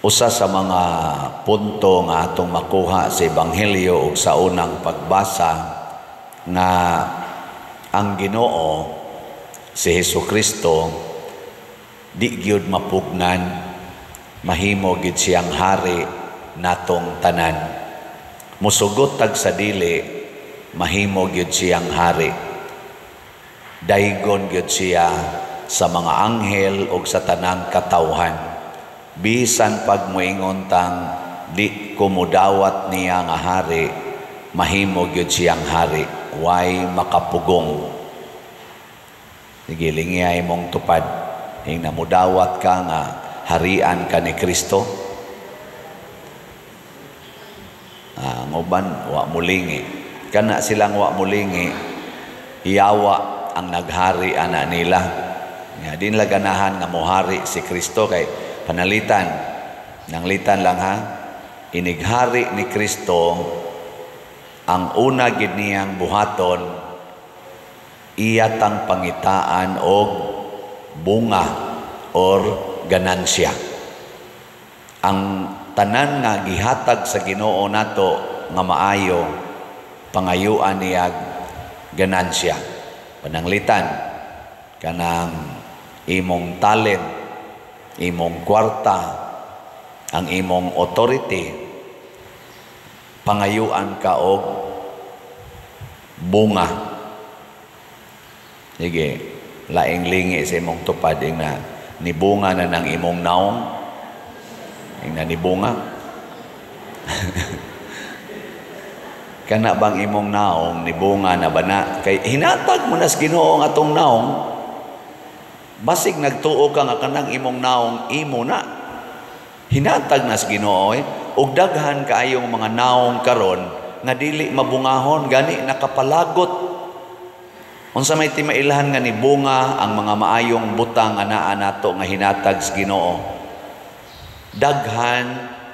Usa sa mga punto nga atong makuha sa Ebanghelyo ug sa unang pagbasa nga ang Ginoo si Hesus Kristo di gyud mapugnan, mahimo gyud siyang hari natong tanan. Musugot tag sa dili, mahimo gyud siyang hari. Daygon gyud siya sa mga anghel ug sa tanang katawhan. Bisan pag moingon tang di ko mudawat niya nga hari, mahimo gyud siyang hari, way makapugong. Sige, lingiyay mong tupad. Ing namudawat ka nga harian ka ni Kristo. Ang uban, wa mulingi. Kana silang wa mulingi, yawa ang naghari ana nila. Nga din la ganahan nga mohari si Kristo kay panalitan. Nanglitan lang ha. Inighari ni Kristo ang una gid niyang buhaton, iya tang pangitaan og bunga or ganansya. Ang tanan nga gihatag sa Ginoo nato nga maayo, pangayuan niya ganansya. Pananglitan kanang imong talent, imong kwarta, ang imong authority, pangayuan ka og bunga. Sige, laing lingi sa imong tupad, ing na nibunga na ng imong naong, ing na nibunga. Kana bang imong naong nibunga na ba na? Kay hinatag mo na sa Ginoo ang atong naong. Basig nagtuo ka nga kanang imong naong imo na. Hinatag na sa Ginoo eh. Ug daghan kaayong mga naong karon nga dili mabungahon, gani nakapalagot. Unsa may timailhan nga nibunga ang mga maayong butang nga naa nato nga hinatag sa Ginoo? Daghan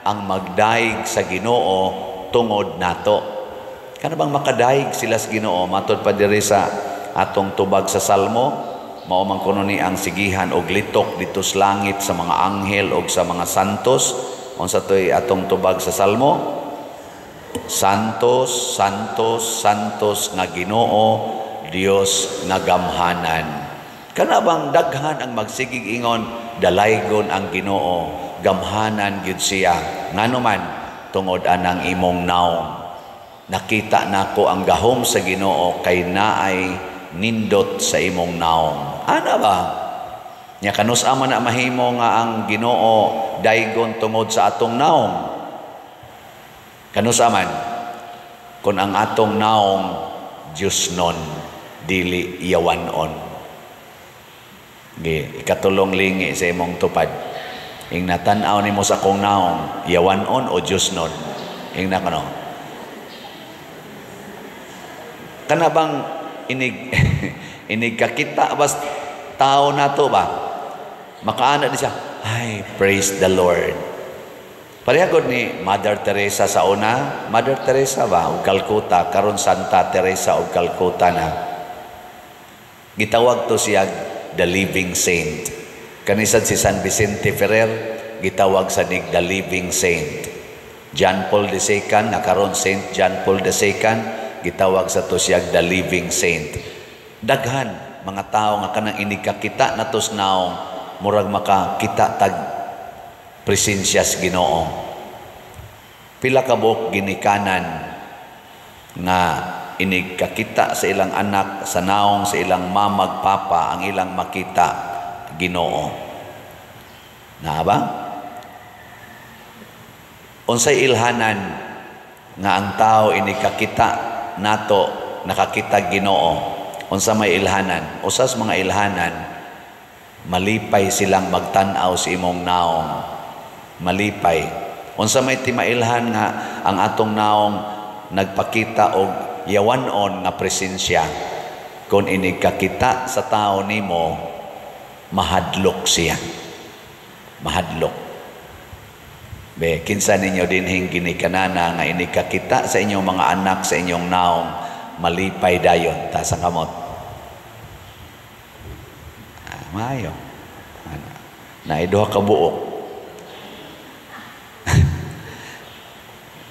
ang magdaig sa Ginoo tungod nato. Kana bang makadaig sila sa Ginoo? Matod pa diri sa atong tubag sa Salmo, mao man kuno ni ang sigihan og litok dito sa langit sa mga anghel og sa mga santos. Unsa toy atong tubag sa Salmo? Santos, santos, santos nga Ginoo, Dios nga gamhanan. Kana bang daghan ang magsigig ingon, dalaygon ang Ginoo, gamhanan gyud siya. Ngano man tungod anang imong naong. Nakita nako ang gahom sa Ginoo kay naay nindot sa imong naong. Ana ba? Nya kanus ama na mahimo nga ang Ginoo daygon tungod sa atong naong? Kanus aman kun ang atong naong Dios non, dili yawanon. Gi, ikatulong lingi sa imong tupad. Ing natan-aw nimo sa akong naong, yawanon o Dios non? Ing na kano? Kana bang inig inig kakita bas tao nato ba? Makaana di siya, ay, praise the Lord. Pareha gud ni Mother Teresa sa una, Mother Teresa ba og Calcutta, karon Santa Teresa og Calcutta na. Gitawag to siya the living saint. Kanisad si San Vicente Ferrer, gitawag sa nig the living saint. John Paul II, nga karon Saint John Paul II, gitawag sa to siya the living saint. Daghan mga tao nga kanang inig kakita natos naong, murag makakita tag presensya sa Ginoo. Pila ka buok ginikanan nga inig kakita sa ilang anak sa naong sa ilang mamag papa, ang ilang makita Ginoo. Naa ba? Unsay ilhanan nga ang tao inig kakita nato nakakita Ginoo? Unsa may ilhanan? Usas mga ilhanan, malipay silang magtan-aw sa imong naong. Malipay. Unsa may timailhan nga ang atong naong nagpakita og yawanon nga presensya? Kung inig kakita sa tao nimo, mahadlok siya. Mahadlok. Be, kinsa ninyo dinhing ginikanana nga inig kakita sa inyong mga anak sa inyong naong, malipay dayon ta sa kamot? Maayo. Naiduha ka buok.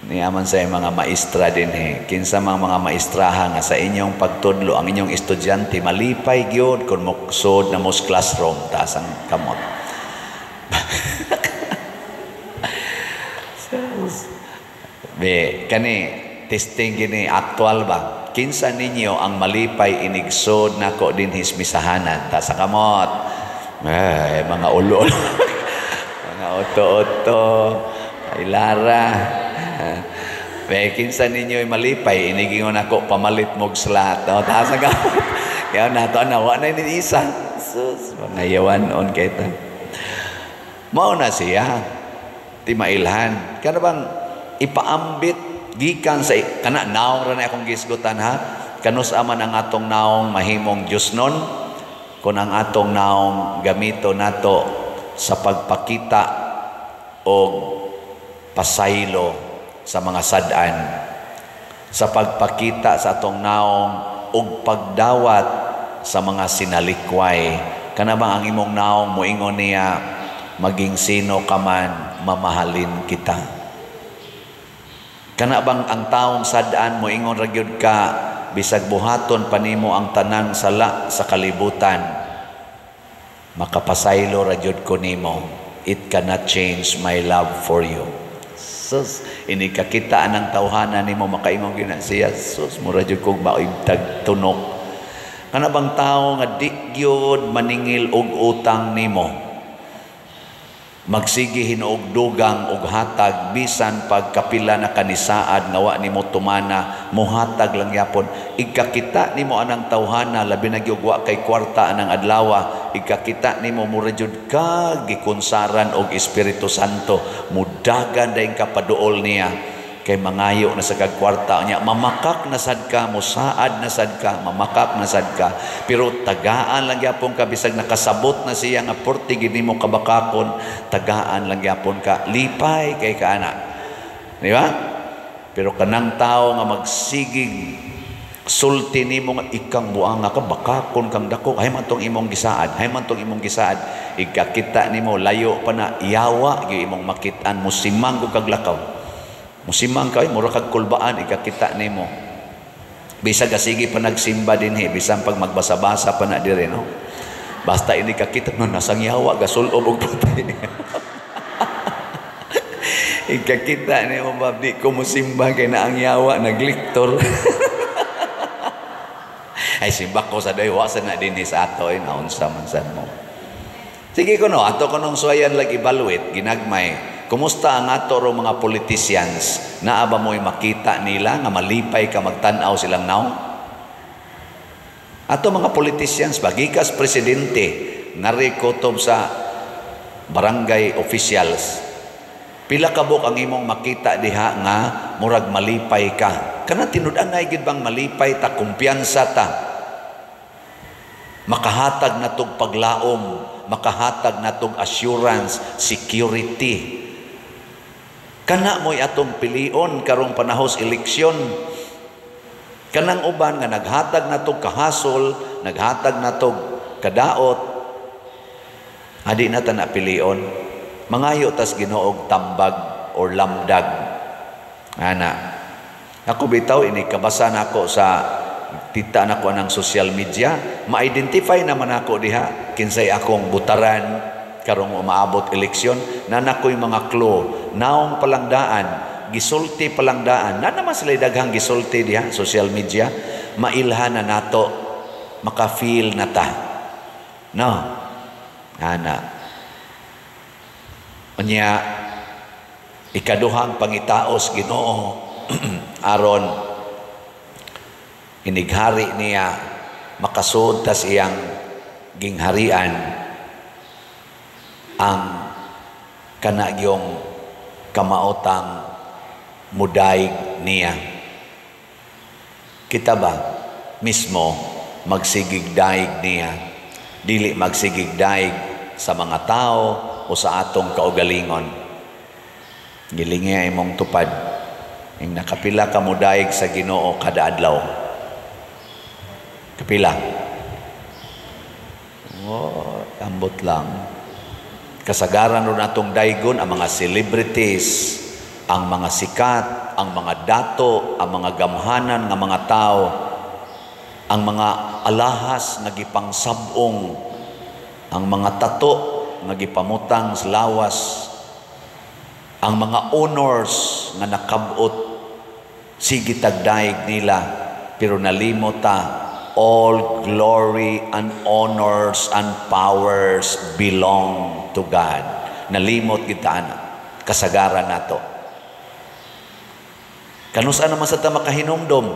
Niyaman sa mga maestra din eh. Kinsa mga maestraha nga sa inyong pagtudlo, ang inyong estudyante malipay gyud kung moksod na mos classroom, taas ang kamot. Be, kani testing gini actual ba? Kinsa ninyo ang malipay inigsod nako dinhi sa misahanan? Taas ang kamot. Ay, mga ulo. Mga oto-oto. Ay, Lara. Be, kinsa ninyo ay malipay inigingon ako pamalit mog slot. No, taas ang kamot. Kaya nato na wa na ni isa. Sus, mga yawan on kay ta. Mao na siya. Ti mailhan. Kana bang ipaambit gikan sa kana naong ra na akong gisgutan ha. Kanus aman ang atong naong mahimong Dios nun kun ang atong naong gamito nato sa pagpakita og pasaylo sa mga sad-an, sa pagpakita sa atong naong og pagdawat sa mga sinalikway. Kana bang ang imong naong moingon niya, maging sino ka man, mamahalin kita. Kana bang ang taong sad-an moingon ra gyud ka, bisag buhaton pa nimo ang tanang sala sa kalibutan, makapasaylo ra gyud ko nimo. It cannot change my love for you. Sus, ini kakita anang tawhana nimo makaimong gina siya. Sus, mura jud kog maibtag tunok. Kana bang tawo nga di gyud maningil og utang nimo, magsige hinuog dugang og hatag bisan pagkapila na kanisaad nga wa nimo tumana, mohatag lang yapon. Igkakita nimo anang tawhana, labi na gyud wa kay kwarta anang adlawa, igkakita nimo mura jud ka gikunsaran og Espiritu Santo, mudagan dayon ka paduol niya kay mangayo na sa kag kwarta niya, mamakak na sad ka, musaad na sad ka, mamakak na sad ka, pero tagaan lang gyapon ka bisag nakasabot na siya nga porti gid nimo kabakakon, tagaan lang gyapon ka, lipay kay kaana, di ba? Pero kanang tao nga magsigig sulti nimo nga ikang buanga ka, bakakon kang dako, hay man tong imong gisaad, hay man tong imong gisaad, igkakita nimo layo pa na, yawa gyud imong makit-an, musimang kag lakaw. Musimang kay mura kag kulbaan, ikakita nimo. Bisag sige pa nagsimba dinhi, bisan pag magbasa-basa pa na dire, no. Basta ini kakita no nasang yawa gasulob og puti. Ikakita nimo ba di ko musimba kay na ang yawa nagliktor. Ay simba ko sa day wa sa na dinhi sa ato ay naunsa man sad mo. Sige kuno ato kunong suwayan lagi evaluate ginagmay. Kumusta ang ato ro mga politicians? Naa ba mo'y makita nila nga malipay ka magtan-aw silang naong? Ato mga politicians, bagikas presidente, ngari kutob sa barangay officials, pila ka buok ang imong makita diha nga murag malipay ka. Kana tinud-anay gid bang malipay ta, kumpiyansa ta? Makahatag na tog paglaom, makahatag na tog assurance, security. Kana mo'y atong pilion karong panahos eleksyon. Kanang uban nga naghatag na tog kahasol, naghatag na tog kadaot, adi na ta na pilion. Mangayo tas Ginoo og tambag or lamdag. Ana. Ako bitaw ini kabasa nako sa tita nako anang social media, ma-identify naman ako diha kinsay akong butaran karong umaabot eleksyon, na nakoy mga clue, naong palangdaan, gisulti palangdaan, na naman sila daghang gisulti diha social media, mailhan na nato, maka-feel na ta. No. Ana. Unya ikaduhang pangitaos Ginoo aron inighari niya makasud tas iyang gingharian ang kanagyong kamaotang mudaig niya. Kita ba mismo magsigig daig niya, dili magsigig daig sa mga tao o sa atong kaugalingon. Gilingi ay imong tupad ing nakapila ka mudaig sa Ginoo kada adlaw. Kapila? Oh, ambot lang. Kasagaran ron atong daigon ang mga celebrities, ang mga sikat, Ang mga dato, ang mga gamhanan nga mga tao, ang mga alahas nga gipangsab-ong, ang mga tato nga gipamutang sa lawas, ang mga honors nga nakabot, sige tagdaig nila, pero nalimot ta, all glory and honors and powers belong to God. Nalimot kita ana, kasagaran nato. Kanusa naman sa ta makahinumdom?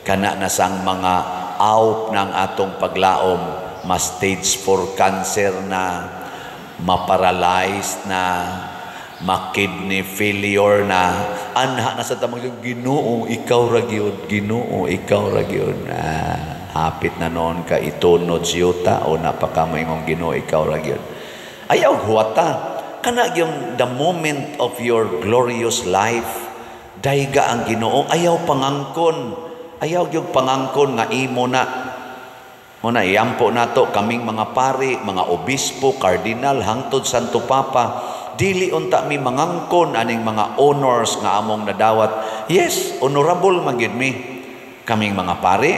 Kana na sang mga awp ng atong paglaom, ma stage 4 cancer na, ma-paralyzed na, ma-kidney failure na, anha na sa tamang, "Ginoo, ikaw ra gyud, Ginoo, ikaw ra gyud." Ah, hapit na noon ka itunod siyuta o napakamoingong, "Ginoo, ikaw ra gyud." Ayaw huwata. Kana yung the moment of your glorious life, dayga ang Ginoo, ayaw pangangkon. Ayaw gyud pangangkon nga imo na. Muna iampo nato kaming mga pari, mga obispo, kardinal, hangtod Santo Papa, dili unta mi mangangkon aning mga honors nga among nadawat. Yes, honorable man gyud mi. Kaming mga pari,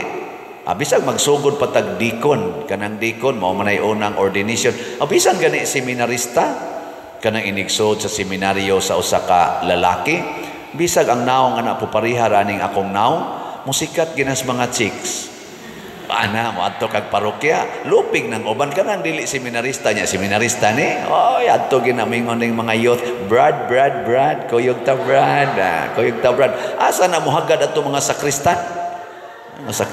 bisag magsugod pa tag deacon, kanang deacon mao man ay unang ordination. Bisan gani seminarista, kanang inigsod sa seminaryo sa usa ka lalaki, bisag ang naong ana pupariha aning akong naong, musikat ginas mga chicks. Ana, mo adto kag parokya, lupig ng uban kanang dili seminarista niya, seminarista ni. Oy, adto ginamingon ning mga youth, "Brad, Brad, Brad, kuyog ta Brad, ah, kuyog ta Brad." Asa na mohagad ato mga sakristan? Mga sak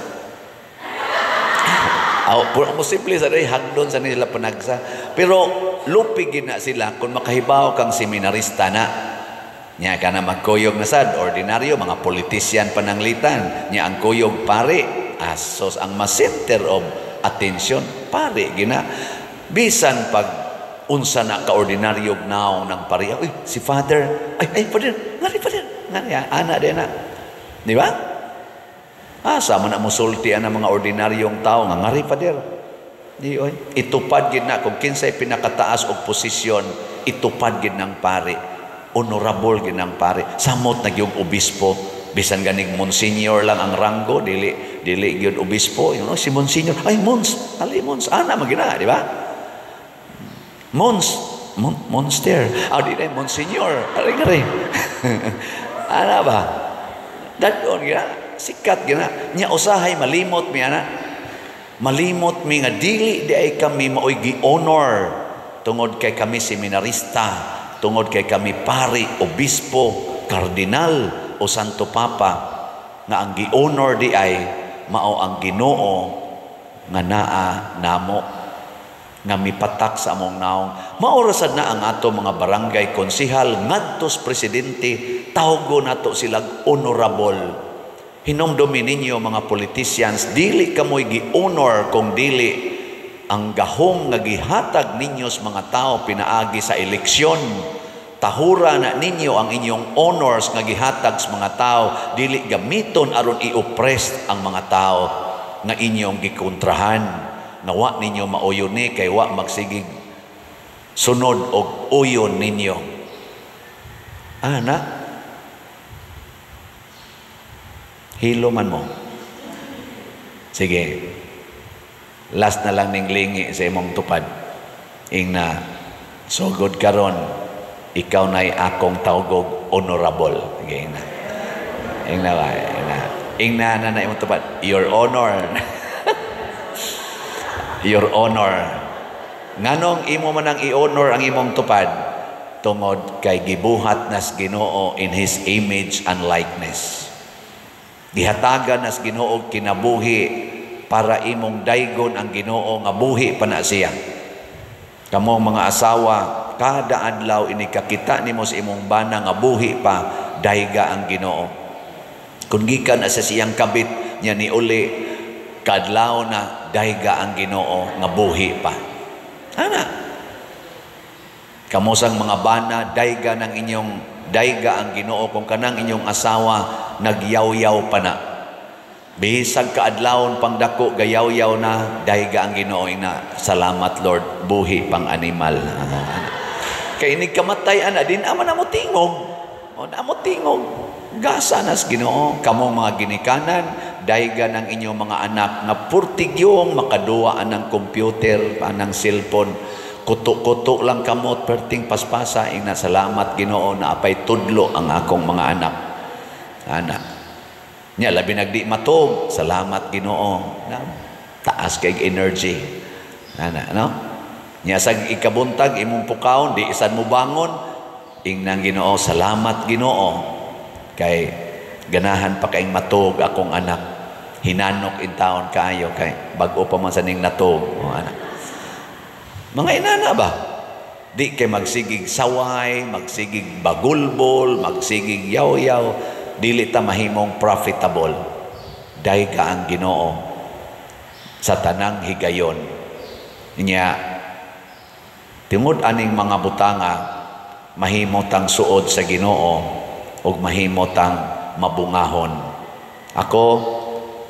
Aw, puro mo simple sa day hagdon sa nila panagsa. Pero lupig gid na sila kung makahibaw kang seminarista na. Nya ka na magkuyog na sad, ordinaryo, mga politician pananglitan. Nya ang kuyog pare, asos ang ma-center of attention, pare gina. Bisan pag unsa na ka-ordinaryo naong ng pari, "Uy, si Father, ay, ay, Father, ngari Father, ngari, ana din na." Di ba? Asa man na musulti ang mga ordinaryong tao nga ngari Father. Di oy, itupad gid na kung kinsay pinakataas og posisyon, itupad gid ng pari. Honorable gid ng pari. Samot na gyud obispo, bisan ganig monsignor lang ang ranggo, dili dili gyud obispo, si monsignor, "Ay mons, ali mons," ana man gina, di ba? Mons, monster. Ah, di na monsignor, ari ngari. Ana ba? Dadon gina, sikat gina. Nya usahay malimot mi ana. Malimot mi nga dili di ay kami maoy gi-honor tungod kay kami seminarista, tungod kay kami pari, obispo, kardinal o Santo Papa, nga ang gi-honor di ay mao ang Ginoo nga naa namo nga mipatak sa among naong. Mao ra sad na ang ato mga barangay konsihal ngadtos presidente, tawgo nato silang honorable. Hinumdumi ninyo, mga politicians, dili kamoy gi-honor kung dili ang gahom nga gihatag ninyo sa mga tao pinaagi sa eleksyon. Tahura na ninyo ang inyong honors nga gihatag sa mga tao, dili gamiton aron i-oppress ang mga tao nga inyong gikontrahan. Nga wa ninyo mauyon ni kay wa magsigig sunod og uyon ninyo. Ana, hilo man mo. Sige, last na lang ning lingi sa imong tupad. Ingna, sugod karon, ikaw na'y akong tawgog honorable. Sige, ingna. Ingna ba? Ingna. Ingna na na imong tupad. "Your Honor." Your Honor. Nganong imo man ang i-honor ang imong tupad? Tungod kay gibuhat nas Ginoo in His image and likeness. Gihatagan nas Ginoo kinabuhi para imong daygon ang Ginoo nga buhi pa na siya. Kamo mga asawa, kada adlaw ini kakita nimo sa imong bana nga buhi pa, dayga ang Ginoo. Kung gikan na sa siyang kabit niya ni uli, kadlaw na dayga ang Ginoo nga buhi pa. Ana. Kamo sang mga bana, dayga ng inyong dayga ang Ginoo kung kanang inyong asawa nagyaw-yaw pa na. Bisag kaadlawon pang dako gayaw-yaw na, dayga ang Ginoo ina. Salamat Lord, buhi pang animal. Kay inig kamatay ana din ama na mo tingog. O na mo tingog. Gasa nas Ginoo. Kamong mga ginikanan, daygan ang inyong mga anak nga purtigyong makaduwa anang computer, anang cellphone. Kuto-kuto lang kamot, perting paspasa, ingna salamat Ginoo na apay tudlo ang akong mga anak. Ana. Nya labi nagdi matog, salamat Ginoo. Na, taas kay energy. Ana, no? Nya sag ikabuntag imong pukawon, di isan mo bangon, ingnang Ginoo, salamat Ginoo. Kay ganahan pa kaing matog akong anak. Hinanok in taon kaayo kay bag-o pa man sa ning natog. O, anak. Mga inana ba? Di kay magsigig saway, magsigig bagulbol, magsigig yaw-yaw, dili ta mahimong profitable. Dayga ang Ginoo sa tanang higayon. Nya tungod aning mga butanga, mahimo tang suod sa Ginoo ug mahimo tang mabungahon. Ako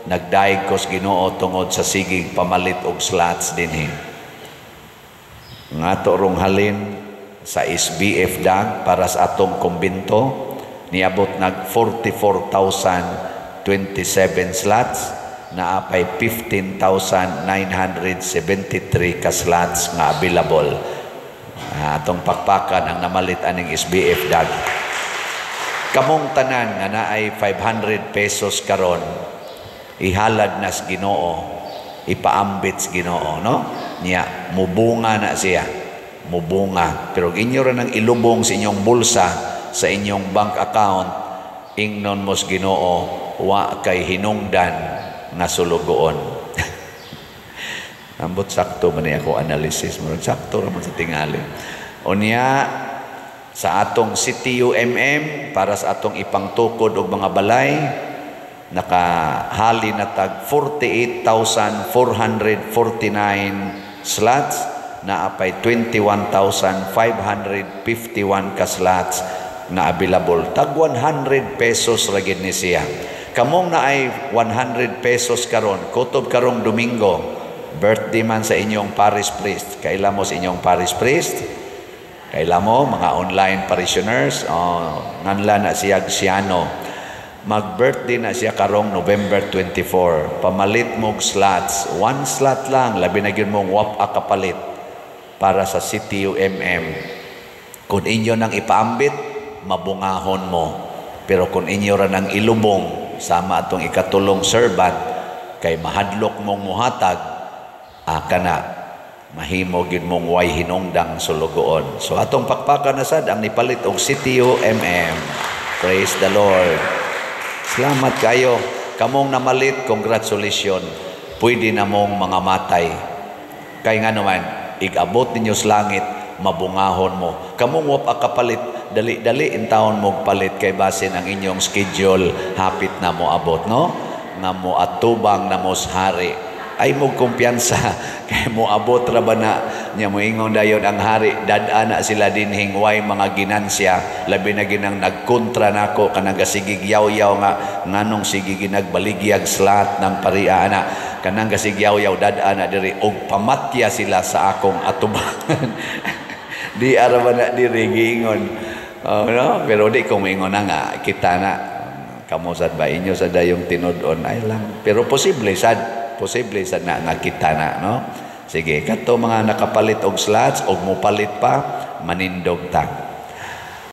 nagdayeg ko sa Ginoo tungod sa sigig pamalit og slots dinhi. Nga ato rong halin sa SBF dag para sa atong kumbento, niabot nag 44,027 slots, naapay 15,973 ka slots nga available. Atong pakpakan ang namalit aning SBF dag. Kamong tanan nga naay 500 pesos karon, ihalad nas Ginoo, ipaambit sa Ginoo, no? Niya mubunga na siya, mubunga. Pero inyo ra nang ilubong sa inyong bulsa, sa inyong bank account, ingnon mos Ginoo, wa kay hinungdan nga sulugoon. Ambot sakto man ni ako analysis, murag sakto ra man sa tingali. Unya sa atong CTUMM para sa atong ipangtukod og mga balay, nakahali na tag 48,449 slots, naapay 21,551 ka slots na available. Tag 100 pesos ra gid ni siya. Kamong naay 100 pesos karon, kutob karong Domingo, birthday man sa inyong parish priest. Kaila mo sa inyong parish priest? Kaila mo, mga online parishioners? Oh, nganla na siya Siano. Mag-birthday na siya karong November 24. Pamalit mong slots. One slot lang, labi na gyud mong wap kapalit para sa CTUMM. Kung inyo nang ipaambit, mabungahon mo. Pero kung inyo ra nang ilubong, sama atong ikatulong servant, kay mahadlok mong muhatag, aka na, mahimo gyud mong way hinungdang sulugoon. So atong pakpakan na sad ang nipalit og CTUMM. Praise the Lord. Salamat kayo. Kamong namalit, congratulations. Pwede na mong mga matay. Kay nga naman, igabot ninyo sa langit, mabungahon mo. Kamong wap kapalit, dali-dali in taon mo palit kay basin ang inyong schedule hapit na mo abot, no? Nga mo atubang na mo sa hari. Ay mo kumpiyansa kay mo abot ra ba na nya moingon dayon ang hari, dad-a na sila dinhing way mga ginansya, labi na ginang nagkontra nako kanang gasigig yaw-yaw nga nganong sige ginagbaligyaag slot ng paria ana, kanang gasig yaw-yaw, dad-a na diri og pamatya sila sa akong atubangan. Di ara ba na diri giingon, oh, no? Pero di ko moingon na nga kita na kamo sad ba inyo sa dayong tinud-on ay lang, pero posible sad na nga kita na, no? Sige, kato mga nakapalit og slots og mopalit pa, manindog ta.